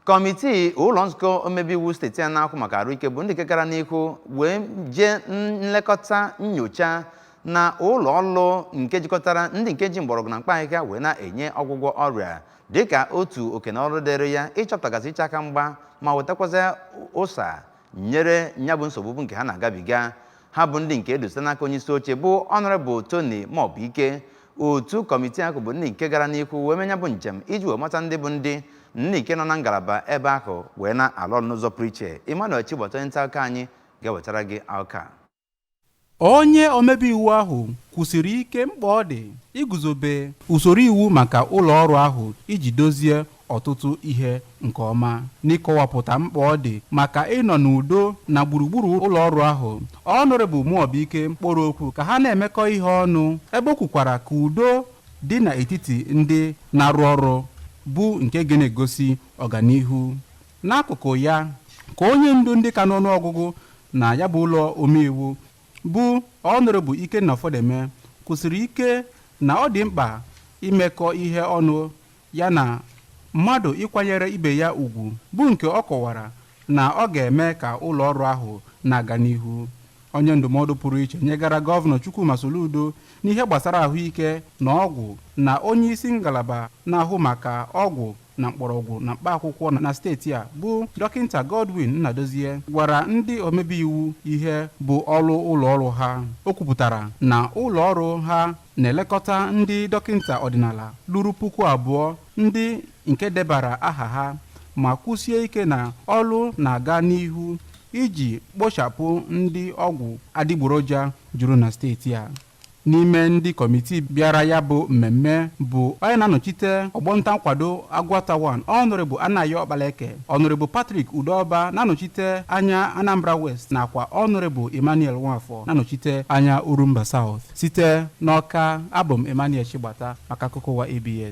Kọmitii ụlọ nzukọ omebe iwu steeti a na-ahụ maka arụike bụ ndị nke gara n'ihu wee jee nlekọta nyocha na ụlọ ọrụ nke jikọtara ndị nke ji mgbọrọgwụ na mkpa ahịhịa wee na-enye ọgwụgwọ ọrịa, dịka otu oke na ọrụ dịrị ya ịchọpụtagasị iche aka mgba ma wetakwazị ụsa nyere ya bụ nsogbu bụ nke ha na-agabiga. Ha bụ ndị nke edu site n'aka onye isi oche bụ Honorable Tony Muobike. Otu kọmitii ahụ bụ ndị nke gara n'ihu wee mee ya bụ njem iji wee mata ndị bụ ndị nke nọ na ngalaba ebe ahụ wee na-alụ ọrụ n'ụzọ pụrụ iche. Emmanuel Chigbata, onye nta akụkọ anyị, ga-ewetara gị akụkọ a. Onye omebe iwu ahụ kwusiri ike mkpa ọ dị iguzobe usoro iwu maka ụlọ ọrụ ahụ iji dozie ọtụtụ ihe nke ọma. N'ịkọwapụta mkpa ọ dị maka ịnọ n'udo na gburugburu ụlọ ọrụ ahụ, Honorable Muobike kpọrọ okwu ka ha na-emekọ ihe ọnụ, ebe o kwukwara ka udo dị n'etiti ndị na-arụ ọrụ bụ nke ga na-egosi ọganihu. N'akụkụ ya, ka onye ndu ndị ka n'ọnụ ọgụgụ na ya bụ ụlọ omeiwu bụ Honorable Ikenna Ofodeme kwusiri ike na ọ dị mkpa imekọ ihe ọnụ ya na mmadụ ịkwanyere ibe ya ugwu, bụ nke ọ kọwara na ọ ga-eme ka ụlọ ọrụ ahụ na-aga n'ihu. Onye ndụmọdụ pụrụ iche nyegara Gọvanọ Chukwuma Soludo n'ihe gbasara ahụike na ọgwụ na onye isi ngalaba na-ahụ maka ọgwụ na mkpọrọgwụ na mkpa akwụkwọ na steeti a bụ Dọkịta Godwin Nnadozie gwara ndị omebe iwu ihe bụ ọrụ ụlọ ọrụ ha. O kwupụtara na ụlọ ọrụ ha na-elekọta ndị dọkịta ọdịnala ruru 2000 ndị nke debara aha ha, ma kwụsie ike na ọrụ na-aga n'ihu iji kpochapụ ndị ọgwụ adịgboroja juru na steeti a. N'ime ndị kọmitii bịara ya bụ mmemme bụ onye na-anọchite ọgbọnta nkwado Aguata 1, Honorable Anayo Ọkpaleke, Honorable Patrick Udoba na-anọchite anya Anambra West, nakwa Honorable Emmanuel Nwafọ na-anọchite anya Orumba South. Site n'Ọka, abụ m Emmanuel Chigbata maka akụkọ ụwa ABS.